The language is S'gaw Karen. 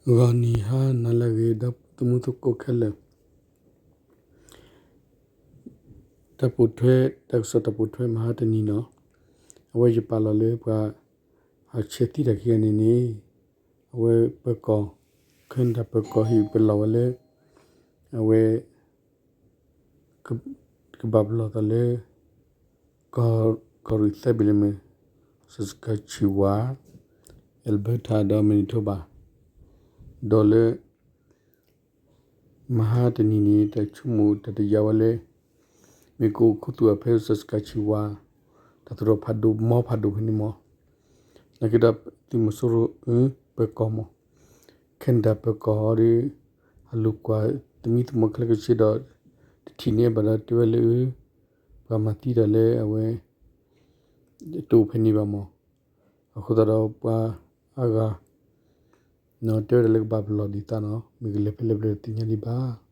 ဂီၤနံၤဟါနၤလၢအဂ့ၤ ဒီးသမူသကိးခဲလၢာ်, တၢ်ပိာ်ထွဲ တၢ်ကစီၣ်တၢ်ပိာ်ထွဲမဟါတနံၤန့ၣ်, အဝဲယပာ်လီၤလၢပှၤ အဆဲးသံတၢ်ခံဂၤန့ၣ်န့ၣ်, အဝဲပၢၤကီၢ် Canada ပၢၤကီၢ်ဟ့ၣ်ပလီၢ်ဝဲလၢ အဝဲ ကဘၣ်ပလီၢ်သးလၢ ကီၢ်ရ့ၣ်သၢဘ့ၣ်လၢမ့ၢ် Saskatchewan, Alberta ဒီး Manitoba ဒီးလၢ မဟါတနံၤန့ၣ် တၢ်ဆိကမိၣ်တၢ်တယာ်ဝဲလၢ မ့ၢ်ကအိၣ်ခူသူၣ်အီၤဖဲ Saskatchewan တၢ်သရိာ်ဖးဒိၣ်မီၤဖးဒိၣ်ဖဲန့ၣ်မီၤ, နာ်က့ဒီးသုးမီၤစိရိၤ ပၢၤကီၢ်မီၤ Canada ပၢၤကီၢ်အီၤဒီး အလိၣ်ကွၢ်သမံသမိးခဲလၢာ်ခဲဆ့ဒီး တထံၣ်န့ၢ်ဘၣ်ဒီးတဲဝဲလၢ ပှၤမၤသံတၢ်လၢအဝဲ တအိၣ်ဖဲန့ၣ်ဘၣ်မီၤ, အဃိသတးဒီးပှၤအါဂၤ တဲဝဲဒၣ်လၢကဘၣ်ပလီၢ်ဒံးသးန့ၣ် မ့ၢ်ကလဲၤဖဲလဲၣ်ဖဲလဲၣ်တသ့ၣ်ညါဒံးဘၣ်